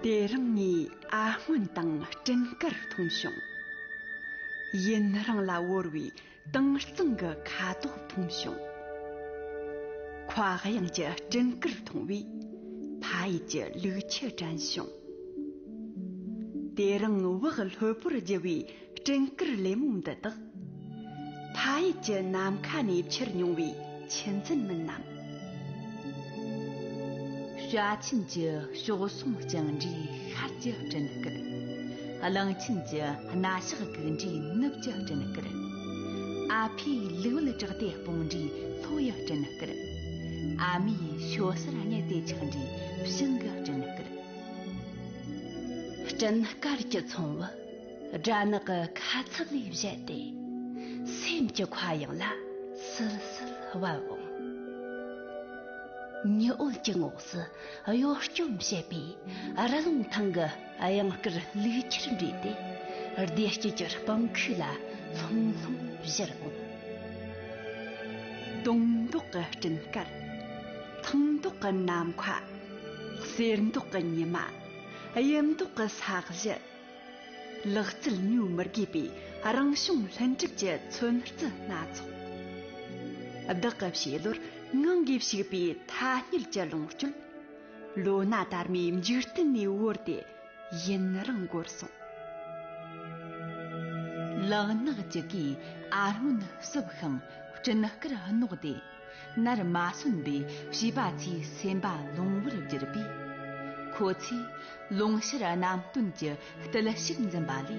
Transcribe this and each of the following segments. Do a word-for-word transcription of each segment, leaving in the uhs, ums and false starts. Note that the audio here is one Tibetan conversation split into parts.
དེ་རིང་ངས་ཨ་སྔོན་དང་སྤྲིན་དཀར་མཐོང་བྱུང་། ཡུན་རིང་ལ་བོར་བའི་དྭངས་གཙང་གི་ཁ་དོག་མཐོང་བྱུང་། མཁའ་དབྱིངས་ཀྱི་སྤྲིན་དཀར་མཐོང་བས་ཕ་ཡུལ་གྱི་ལུག་ཁྱུ་དྲན་བྱུང་། དེ་རིང་བག་ལྷོད་པོར་རྒྱུ་བའི་སྤྲིན་དཀར་ལེབ་མོ་འདི་དག་ཕ་ཡུལ་གྱི་ནམ་མཁའ་ནས་འཕྱུར་མྱོང་བའི་ཆུ་འཛིན་མིན་ནམ། བྱ་ཆེན་གྱི་གཤོག་ཟུང་རྐྱང་འདྲའི་ཤར་གྱི་སྤྲིན་དཀར། གླང་ཆེན་གྱི་སྣ་ཞགས་སྒུག་འདྲའི་ནུབ་ཀྱི་སྤྲིན་དཀར། ཨ་ཕའི་ལུག་བལ་བྲག་སྟེ་སྤུངས་འདྲའི་ལྷོ་ཡི་སྤྲིན་དཀར། ཨ་མའི་ཞོ་གསར་རྙེད་དེ་ཆགས་འདྲའི་བྱང་གི་སྤྲིན་དཀར། སྤྲིན་དཀར་གྱི་ཚོམ་བུ་སྦྲ་ནག་གི་ཁ་ཚབ་ལས་བཞད་དེ། སེམས་ཀྱི་མཁའ་དབྱིངས་ལ་སིལ་སིལ་བབས་འོང་། ཉི་འོད་ཀྱི་ངོགས་སུ་གཡོ་སྐྱོམ་བྱེད་པའི་རི་ལུང་ཐང་གི་གཡང་དཀར་ལུག་ཁྱུར་འདྲེས་ཏེ། བདེ་སྐྱིད་ཀྱི་སྤང་ཁུག་ལ་ལྷུང་ལྷུང་བཞུར་འོང་། དུང་མདོག་གི་སྤྲིན་དཀར། ཐང་མདོག་གི་ནམ་མཁའ། གསེར་མདོག་གི་ཉི་མ། གཡུ་མདོག་གི་ས་གཞི། ལག་རྩལ་ཉོ་མི་དགོས་པའི་རང་བྱུང་ལྷུན་གྲུབ་ཀྱི་ཚོན་རྩི་སྣ་ཚོགས། བདག་གི་བྱིས་བློར་ངང་གིས་ཞུགས་པའི་ཐ་སྙད་ཀྱི་ལོངས་སྤྱོད། ལོ་ན་དར་མའི་འཇིག་རྟེན་ནས་བོར་ཏེ་ཡུན་རིང་འགོར་སོང་། ལག་ནག་གཅིག་གིས་ཨ་སྔོན་བསུབས་ཤིང་སྤྲིན་དཀར་བསྣོགས་ཏེ། ནར་མ་སོན་པའི་བྱིས་པ་ཚོའི་སེམས་པ་ལོང་བར་བསྒྱུར་བས། ཁོ་ཚོས་ལུང་ཤར་གནམ་སྟོན་གྱི་གཏུལ་ཞིག་འཛིན་པ་ལས།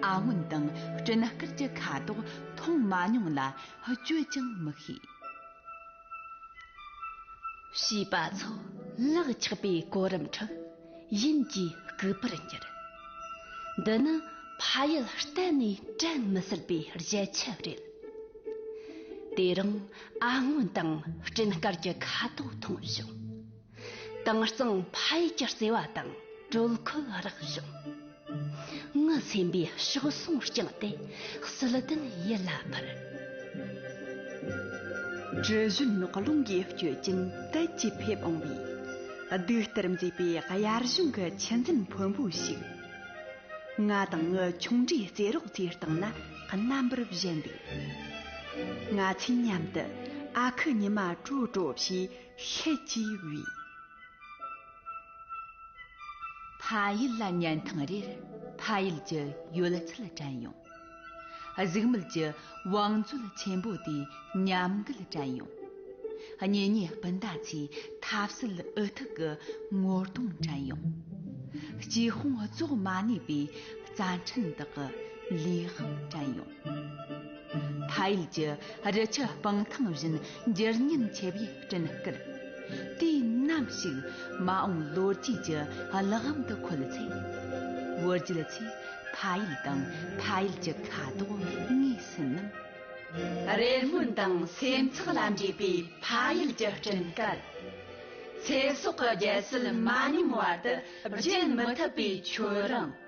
ཨ་སྔོན་དང་སྤྲིན་དཀར་གྱི་ཁ་དོག་མཐོང་མ་མྱོང་ལ་བརྗོད་ཀྱང་མི་ཤེས། བྱིས་པ་ཚོ་ལག་ཆགས་པའི་གོ་རིམ་ཁྲོད་ཡིན་གྱིས་ལྐུགས་པར་འགྱུར། འདི་ནི་ཕ་ཡུལ་གཏན་ནས་དྲན་མི་སྲིད་པའི་བརྗིད་ཆགས་རེད། དེ་རིང་ཨ་སྔོན་དང་སྤྲིན་དཀར་གྱི་ཁ་དོག་མཐོང་བྱུང་། དྭངས་གཙང་ཕ་ཡུལ་གྱི་བརྩེ་བ་དང་དྲོད་ཁོལ་རག་བྱུང་། ངའི་སེམས་པའི་གཤོག་ཟུང་རྐྱང་དེ་བསིལ་ལྡན་ཡུལ་ལ་འཕུར། དྲི་བཞོན་རླུང་གིས་བསྐྱོད་ཅིང་དལ་གྱིས་ཕེབས་འོང་བའི་གདུགས་ལྟར་མཛེས་པའི་དབྱར་གཞུང་གི་ཆུ་འཛིན་ཕོན་པོ་ཞིག། ང་དང་ངའི་ཆུང་འདྲིས་རྩེ་རོགས་ཚོའི་སྟེང་ན་རྣམ་པར་བཞད་འདུག། ང་ཚོས་མཉམ་དུ་ཨ་ཁུ་ཉི་མ་དྲོ་དྲོ་ཞེས་ཤེད་ཀྱིས་བུས། ཕ་ཡུལ་ལ་ཉན་ཐེངས་རེར་ཕ་ཡུལ་གྱི་ཡོད་ཚད་དྲན་ཡོང་། གཟུགས་མེད་ཀྱི་བང་མཛོད་ཆེན་པོ་དེའི་ཉམས་རྒུད་དྲན་ཡོང་། གཉེན་ཉེ་སྤུན་ཟླ་ཚོའི་ཐབས་སྲིད་འུ་ཐུག་གི་ངོ་གདོང་དྲན་ཡོང་། སྐྱེ་དཔུང་རྫོགས་མ་ནུས་པའི་རྩ་ཕྲན་དག་གི་ལུས་དབང་དྲན་ཡོང་། ཕ་ཡུལ་གྱི་རི་ཆུ་སྤང་ཐང་བཞིན་འགྱུར་ཉེན་ཆེ་བའི་སྤྲིན་དཀར། དུས་ནམ་ཞིག་མ་འོངས་ལོ་རྒྱུས་ཀྱི་གླེགས་བམ་དུ་འཁོད་ཚེ། བོད་རྒྱལ་ཚོས་ཕ་ཡུལ་དང་ཕ་ཡུལ་གྱི་ཁ་དོག་ངོས་ཟིན་ནམ། རེ་སྨོན་དང་སེམས་འཚབ་ལ་འདྲེས་པའི་ཕ་ཡུལ་གྱི་སྤྲིན་དཀར། ཚེ་སྲོག་གི་རྒྱལ་སྲིད་མ་ཉམས་བར་དུ་བརྗེད་མི་ཐུབ་པའི་ཁྱོད་རང་།